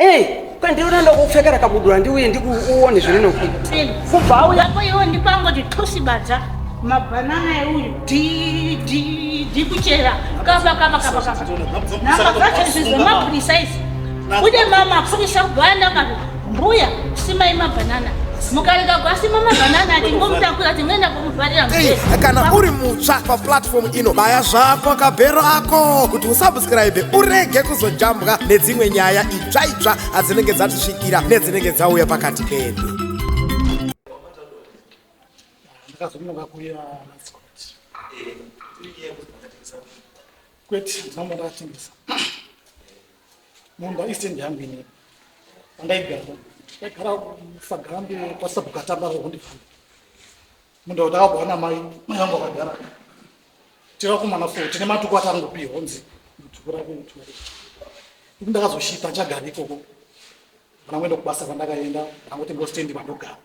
Ei, kwandinoda ndokupfekera kabudura ndiuye ndikuone zvirinokuita. Kubva auya Apo iwe ndipangoti tusi badza mabhanana euyu dhi dhi dhi kuchera kaba kaba kaba kaba. Nhamba dzacho izvi zvemapurisa izvi. Kune mapurisa kubva kaba mbuya simai mabhanana. Mukarega kwasima mabhanana tingomutakura tingoenda kumuvharira Hey, kana uri mutsva paplatform ino baya zvako kabhero ako kuti usubscribe urege kuzojambwa nedzimwe nyaya itsva itsva adzinenge dzatisvikira nedzinenge dzauya pakati pedu. Ndakazononoka kuuya last court. Kwete, ndinamba ndakatengesa munda eastend yangu inini pandaigara ndaigara kusagambe kwasabhukatamba rondifamba munda watakabwa namai mai vangu vakagara tikakumana fo tine matuku atangopiwa onzi duku rako duku rako ini ndakazoshipa ndichagara ikoko ndangoenda kubasa kwandakaenda ndangotenga stendi kwandogara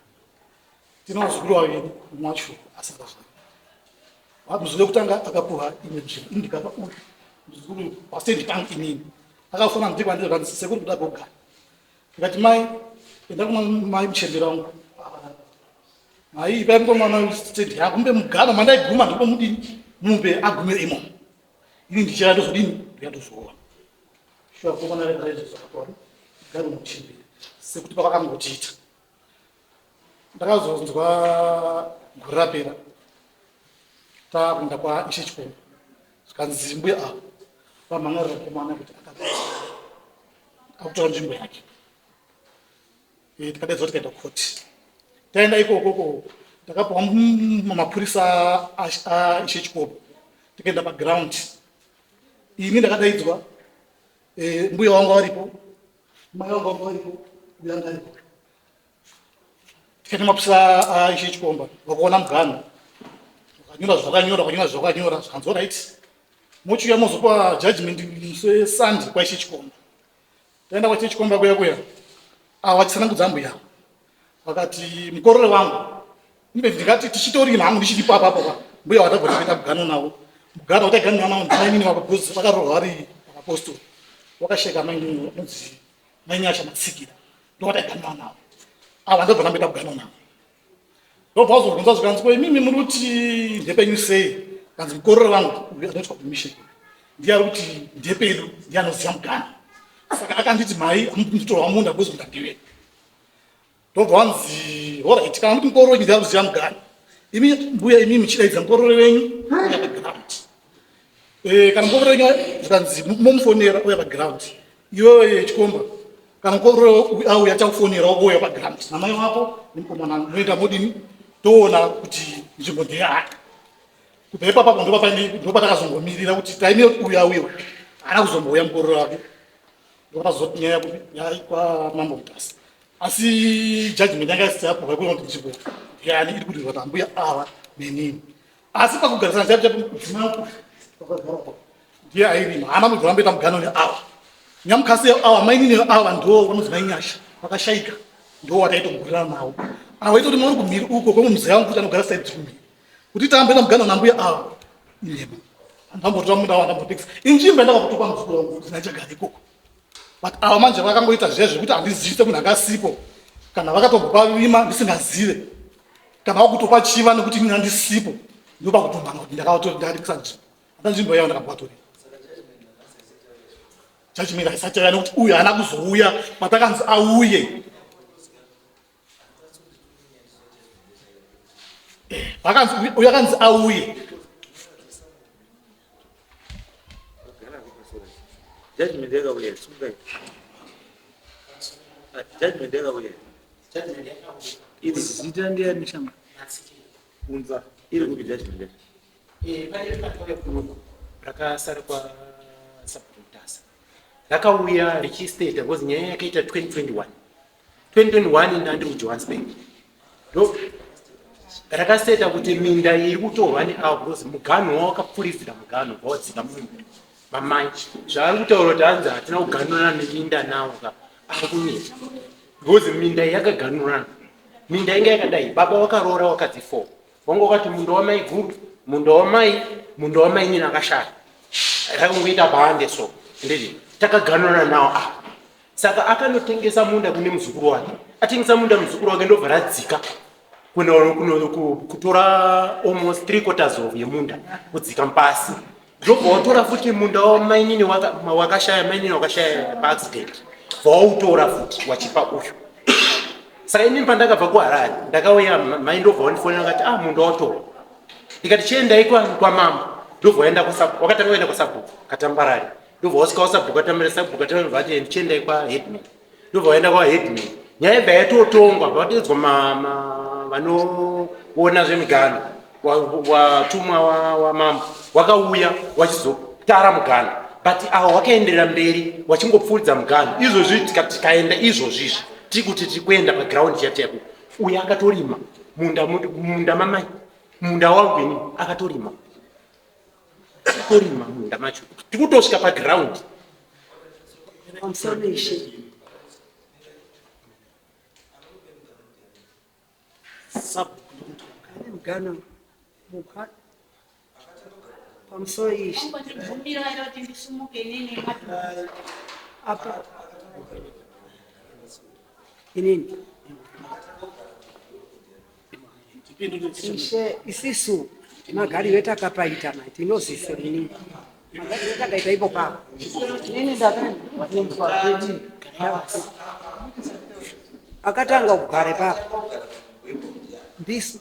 Tine vazukuru vaviri, mumwe wacho asara zvake. Muzukuru wekutanga akapuwa imwe nzvimbo, ini ndikapa uyu muzukuru pastendi pangu inini. Akafona ndiri kwandiri kanzi sekuru kuda kugara. Ndikati mai, enda kuna mai muchembere wangu. Mai ipai mukomana uyu stendi yako, mupe mugano mandaiguma ndipo mudini mupe agumire imomo. Ini ndichaya ndozodini ndikatozoona. Shuwa mukomana akaita zvakapuwa mugano muchembere sekuti pavakangotiita. Ndakazonzwa gore rapera takuenda kwaishe Chikomba zvikanzi mbuya ava vamhan'arira mukomana kuti akutora nzvimbo yake. Eh, tikadaidzwa tikaenda kukoti. Taenda ikokoko takapiwa mapurisa aishe Chikomba tikaenda paground. Ini ndakadaidzwa eh, mbuya wangu varipo mai vangu vanga varipo uyo anga aripo tikaita mapurisa aishe chikomba vakaona muganho vakanyora zvakanyora vakanyora zvakanyora zvikanzi orit mochiuya mozopa judgment musi wesunday kwaishe chikomba taenda kwaishe chikomba kuya kuya ava vachitsanangudza mbuya vakati mukorore wangu imbe ndingati tichitorima hangu ndichiri ipapo apo pa mbuya watabva takaita mugano navo mugano wataiganira navo ndimainini vako because vakaroorwa vari vapostori wakasheka mainini vanonzi mainyasha matsikira ndowataiganira navo ava ndobva ndamboita mugano navo ndobva wazobvunza zvikanzi ko imimi muri kuti ndepenyu sei kanzi mukorore wangu uyu anoitwa kumission ndiye ari kuti ndepedu ndiye anoziva mugano saka akanditi mai amukunditorwa munda because munda ndewedu ndobva wanzi horait kana kuti mukororo wenyu ndiye kuziva mugano imi mbuya imi muchidaidza mukororo wenyu uya paground eh, kana mukororo wenyu zvikanzi momufonera uya paground iwewe chikomba kana mukororo auya chakufonera wouya paground namai wako nemukomana moenda modini toona kuti nzvimbo ndeyake kubva ipapapo ndopatakazongomirira kuti taimira kuti uyu auye haana kuzombouya mukororo wake ndopazoti nyaya kupi kwamambo mutasa asi judgment yanga isati yapuhwa kuona kuti nzvimbo ndiyani iri kudirwa nambuya ava nenini asi pakugarisana chaipo chaipo mudzimai wangu wakagara ndiye airima haana mubvira amboita mugano neava nyamukasi ava mainini ava ndo vanonzi mainyasha vakashaika ndo wataitogurirana navo ava itoti mauri kumhiri uko kwemumuzaya wangu kuti anogara saidi kumhiri kuti tamboita mugano nambuya ava inhema andambotora munda wandambotekisa inzvimbo yandakakutopa muzukuru wangu kuti ndachagara ikoko but ava manje vakangoita zviya zvekuti handizivi semunhu anga asipo kana vakatomboparima ndisingazive kana vakutopa chiva nekuti ini andisipo ndopakutomhanga kuti ndakatorisa nzvimbo ata nzvimbo yayo ndakambovatorera judgment haisati yauya nekuti uyu haana kuzouya patakanzi auye Vakanzi uyu akanzi auye. Judgment yakauya sungai. Ah, judgment yakauya. Iri zita ndiyani shama? Unza. Iri kupi judgment yacho? Eh, pane rakauya kuno rakasara kwa Sabhuku Mutasa. Rakauya richistata because nyaya yakaita 2021. 2021 ndandiri kujohannesburg ndo rakaseta kuti minda iri kutorwa neavo because muganho wawakapfuridzira muganho ubva wadzika mumunda mamai zvaari kutaura kuti hanzi hatina kuganurana neminda nawo ka ari kunyika because minda iyi yakaganurana minda inga yakadai baba wakaroora wakadzi four wanga wakati munda wamai guru munda wamai munda wamai nyina akashaya rakangoita bhande so nditi takaganurana nawo apa. Saka akanotengesa munda kune muzukuru wake, atengesa munda muzukuru wake ndobva radzika kutora almost 3/4 of yemunda kudzika pasi, ndobva watora futi munda wamainini wakashaya, mainini wakashaya paaccident, bva wautora futi wachipa uyu. Saka inini pandakabva kuHarare ndakauya, mai ndobva wandifonera vakati, ah, munda watorwa. Ndikati chiendai kwamambo, ndobva waenda, wakatanga kuenda kwasabhuku Katambarare, ndobva wasvika wasabhuku Katambarare, sabhuku Katambarare vati chiendai kwaheadman, ndobva waenda kwaheadman. Nyaya ibva yatotongwa, vatedzwa vanoona zvemigano, watumwa wamambo wakauya wachizotara mugano, but ava wakaenderera mberi wachingopfuuridza mugano. Izvozvi tikaenda izvozvizvi tiri kuti tiri kuenda paground chaipo, uyu akatorima munda, munda mamai, munda wangu ini akatorima, torima munda macho, tikutosvika paground. Pamusoro ishe. Ane mugano pamusoro ishe. Ungondibvumira here kuti ndisimuke inini? Apa inini ishe, isisu magariro etakapaita mai tinozise inini magariro etakaita ipo papo, inini ndakabvunzwa kuti akatanga kugara ipapo ndisu,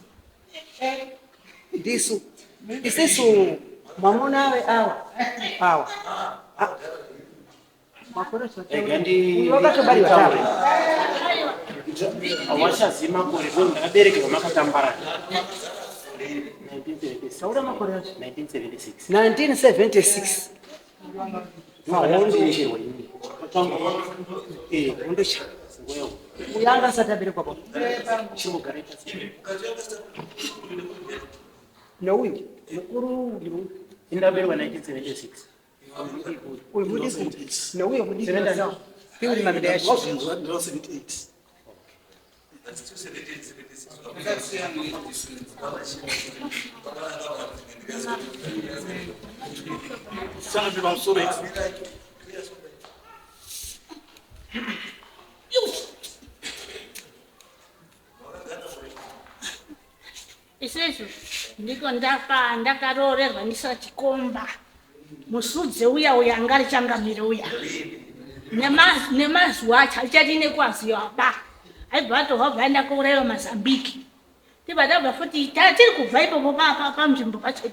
ndisu isisu mwamuna ave awa awa. Ah, makore Rega uyu wakatobariwa tawe. Hawachazivi makore so ndakaberekerwa makatambarara. Taura makore acho. 1976. 1976 mahondo. Ndakaberekerwa inini. Hondo cha uyu anga asati aberekwa pa Chimbogara pasi. Neuyu mukuru uyu. Indaberekwa 1976. Uyu mudiki neuyo mudiki piuri mamida yacho. Wazvinzwa, ndira 78. Sangapi pamusoro idzi. Isizvo ndiko ndapa ndakaroorerwa ndisachikomba musudze uya uya anga richangamire uya. Nemazuva acho achati nekwaziva ba aibva atohwa bva aenda kuuraiwa Mazambiki, tibva tabva futi tiri kubva ipopo panzvimbo pacho,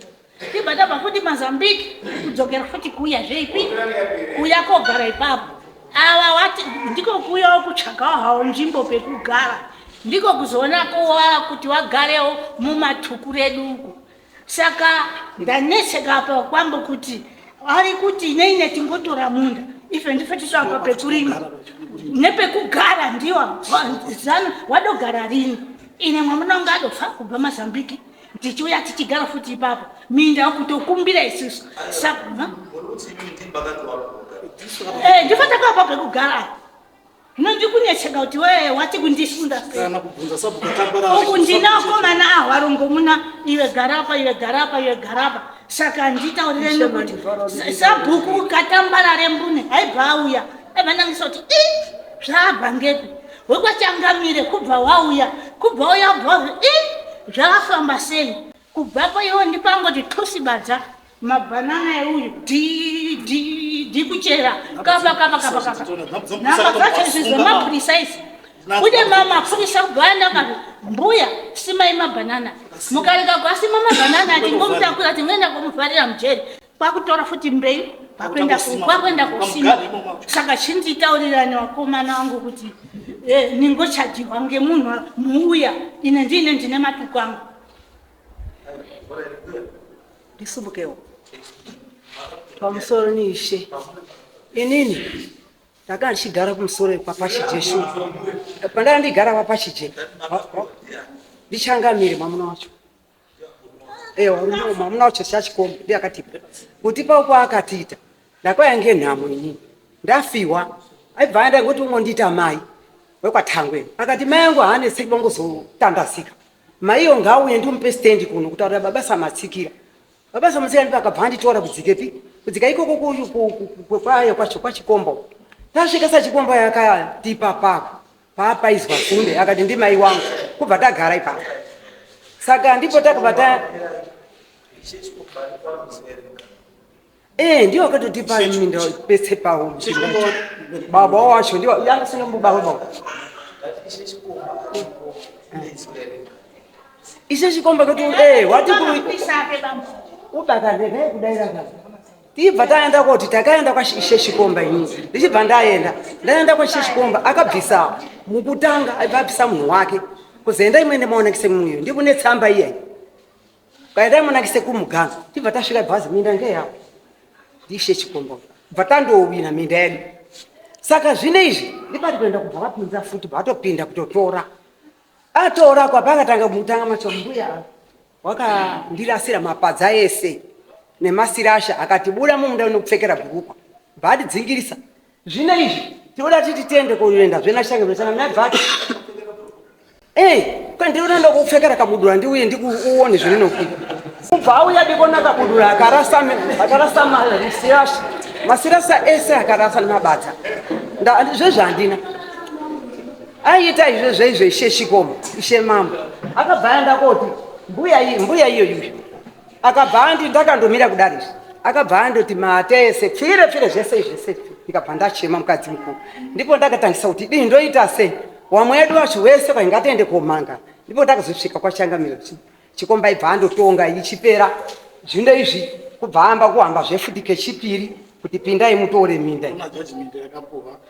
tibva tabva futi Mazambiki kudzokera futi kuuya zveipi kuuya kogara ipapo. Ava wati ndiko kuuyawo kutsvagawo hawo nzvimbo pekugara, ndiko kuzoona kowa kuti wagarewo mumatuku redu uku. Saka ndanetseka apa kwambo kuti ari kuti neine tingotora munda ife ndife tisvaka pekurima nepekugara, ndiwa zanu wadogara rini ine mwamuna wangu adofa kubva Mazambiki tichiuya tichigara futi ipapo minda kutokumbira isusu. Saka ndife takapa pekugara. Hino ndikunetseka kuti wee wati kundisunda sei. Kana kubvunza sabhuku Tambarare. Uku ndinakomana ahwarongomuna, iwe garapa, iwe garapa, iwe garapa. Saka nditaurire nekuti sabhuku Katambarare mbune haibva auya aibva ndangisa kuti i zvabva ngepi wekwachangamire kubva wauya, kubva uya bva i zvafamba sei kubvapo iwo ndipangoti tusibadza mabhanana euyu d d d kuchera kapa kapa kapa kapa namba dzacho izvi zvemapurisa izvi kune mapurisa kubva aenda kati mbuya simai mabhanana, mukarega kuasima mabhanana tingomutakura tingoenda kumuvharira mujeri, kwakutora futi mbeu kwakuenda kusima. Saka chinditaurirani vakomana vangu kuti ningochadyiwa ngemunhu muuya ine ndine ndine matuku angu. Ndisumukewo pamusoro niishe. Inini ndakanga ndichigara kumusoro kwapachije shu pandanga ndigara kwapachije ndichangamire mwamuna wacho, ewa mwamuna wacho chachikomba ndiye akatipa kutipa uko akatiita. Ndakauya ngenhamo inini ndafiwa, aibva aenda ngoti ungondiita mai wekwatangwe. Akati mai angu haanetseki vangozotandazika, maiyo ngauye ndimupe stendi kuno kutaurira baba Samatsikira. Baba Samatsikira ndipo akabva anditora kudzikepi kudzika ikoko kwayo kwacho kwachikomba uko. Tasvika sachikomba yakatipa pako paapaizwa zunde akati ndimai wangu kubva tagara ipapo. Saka ndipo takabva ta Eh, ndiwo akatotipa minda pese pawo. Baba wacho ndiwo yangasina mubaba baba. Ishe chikomba kuti eh wati ku ubaka ndege kudaira kazi. Tibva taenda koti takaenda kwa Ishe Chikomba ini. Ndichibva ndaenda. Ndaenda kwa Ishe Chikomba akabvisa mukutanga aibva abvisa munhu wake. Kuzoenda imwene maonekise muyo. Ndikune tsamba iyayi. Kaenda imonakise kumuganga. Tibva tasvika bhazi minda ngeyako. Ndishe Chikomba. Bva tandowina minda yedu. Saka zvino izvi ndibati kuenda kubva vapinza futi vatopinda kutotora. Atora kwa pakatanga mutanga macho mbuya wakandirasira mapadza ese nemasirasha akati buda mumunda unokupfekera bhurukwa bvatidzingirisa zvino izvi tinoda titi tiende kuenda zvenashange zvesana nabvati kwandinoda ndokupfekera kabudura ndiuye ndikuone zvininokuita kubva auya dikona kabudura akarasa akarasa masirasha masirasa ese akarasa nemabadza zvezvandina aiita izvo zveizvo ishe chikomo ishe mambo akabva aenda koti mbuya iyi mbuya iyo iyo akabva andi ndakandomira kudari izvi akabva andoti mate ese pfire pfire zvese zvese ndikabva ndachema mukadzi mukuru ndipo ndakatangisa kuti dii ndoita sei wamwe edu wacho wese kwai ngatiende komanga ndipo ndakazosvika kwachangamiro chikomba ibva andotonga ichipera zvino izvi kubva amba kuhamba zvefuti kechipiri kuti pindai mutore minda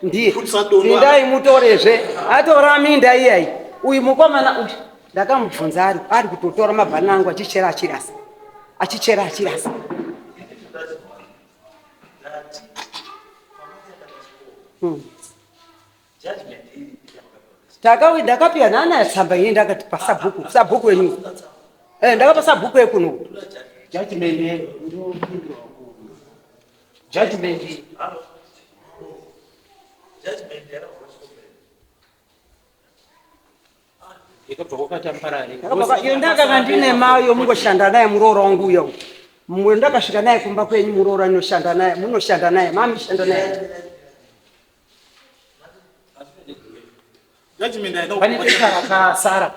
ndiye pindai mutorezve atora minda iyayi uyu mukomana uyu ndakamubvunza ari ari kutotora mabhanana angu achichera achirasa achichera achirasa Takawi ndakapiwa nana tsamba iyi ndakati pasabhuku sabhuku wenyu. Eh ndakapa sabhuku yekuno. Judgment ndopindura ku. Judgment. Judgment yakabva kwakatamparare. Iyo ndakanga ndine mayo mungoshanda naye muroora wangu uyo. Mumwe ndakasvika naye kumba kwenyu muroora noshanda naye munoshanda naye mamishanda naye. Pane pepa rakasara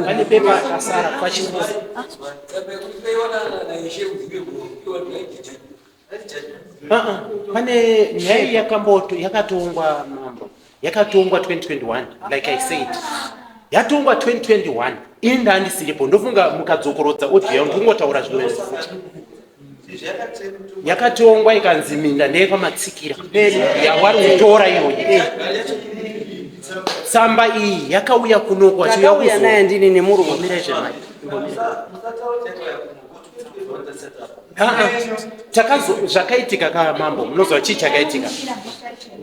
pane pepa rakasara pachikoro. Pane nyaya yakamboto yakatongwa mambo yakatongwa 2021 like I said yatongwa 2021 ini ndandisiripo ndofunga mukadzokorodza audio yangu ndingotaura zvimwe futi yakatongwa ikanzi minda ndeyekwamatsikira yawari kutora iyoyi tsamba iyi yakauya kunoku achiuya naye ndini nemurume takazo zvakaitika ka mambo munoziva chii chakaitika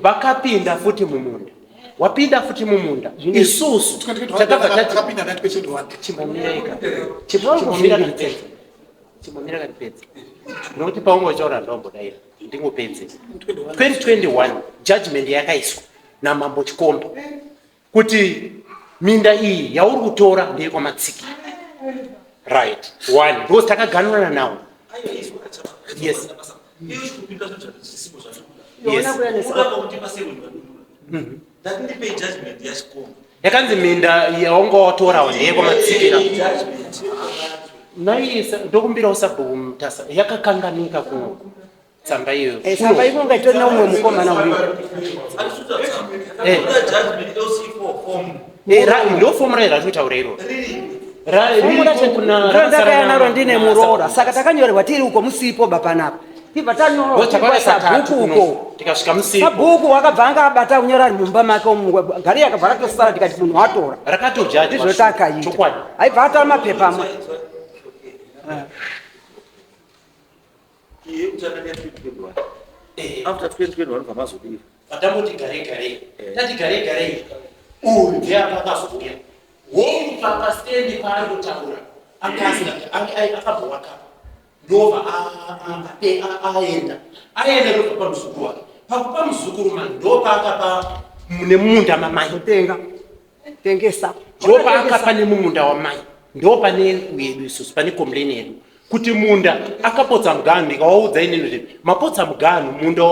vakapinda futi mumunda wapinda futi mumunda isusu takabva tati chimbomiraika chimbomira kanipedza chimbomira kanipedza nokuti paunga uchaura ndombodaira ndingopedze 2021 judgment yakaiswa namambo chikomba kuti minda iyi yauri kutora ndeyekwamatsikira right one because takaganurana nawo yes yes yakanzi minda yaunga watorawo ndeyekwamatsikira naisa ndokumbirawo sabhuku mutasa yakakanganika kuno tsamba iyoyo eh, tsamba iyo unga itori neumwe mukomana uri eh. eh, ndo fomu rayo ratinotaura iroro ndakaya naro ndine muroora saka takanyorerwa tiri uko musipo bapanapa tibva tanyorwa sabhuku uko tikasvika musipo sabhuku wakabva anga abata kunyora ari mumba make umu gari yakabva ratosara tikati munhu watora rakatoja ndizvo takaita aibva atora mapepa amwe Iye kutanga ne 2021. Eh. After 2021 vamazodii? Patamboti garei garei. Eh. Tati garei garei. Uyu ndiye akazouya. Hongu papastendi paari kutaura akazi akabva wakapa. Ndobva aenda. Aenda ndobva pamuzukuru wake. Pakupa muzukuru mani ndopaakapa nemunda mamai. Kutenga. Tengesa. Ndopaakapa nemumunda wamai. Ndopane yedu isusu pane complain yedu. Kuti munda akapotsa muganhu, ndikawaudza inini kuti mapotsa muganhu, munda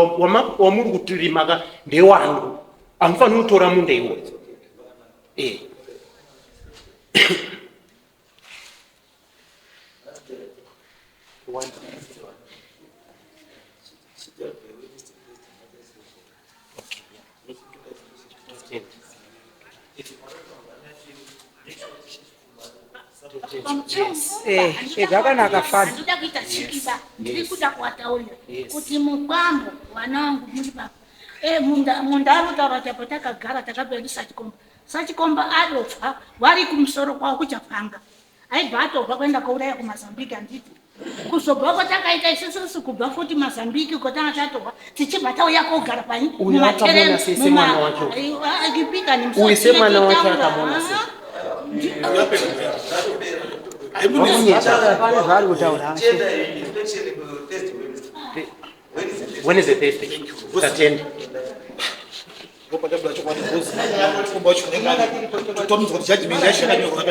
wamuri kutirima ka ndewangu, hamufaniri kutora munda iwoyo. Eh. Eh, eh, zvakanaka fani. Handida kuita chikiba, ndiri kuda kuwataurira kuti mukwambo vana vangu muri papa. Eh, munda munda anotaura kuti apo takagara takabva ndisachikomba. Sachikomba adopfa vari kumusoro kwavo kuchapanga. Aibva atobva kuenda kouraya kuMazambique handiti. Kuzobva kwatakaita isususu kubva futi Mazambique kwatanga tatobva tichibva tauya kogara pai Uyu akamona sei semwana wacho? akipika Uyu semwana wacho akamona sei? Pane zvaari kutaura. Wednesday, Thursday. Tatenda. Ndopachabuda chokwadi because chikomba wacho chinenge totonzwa kuti judgment yacho yakanyorwa.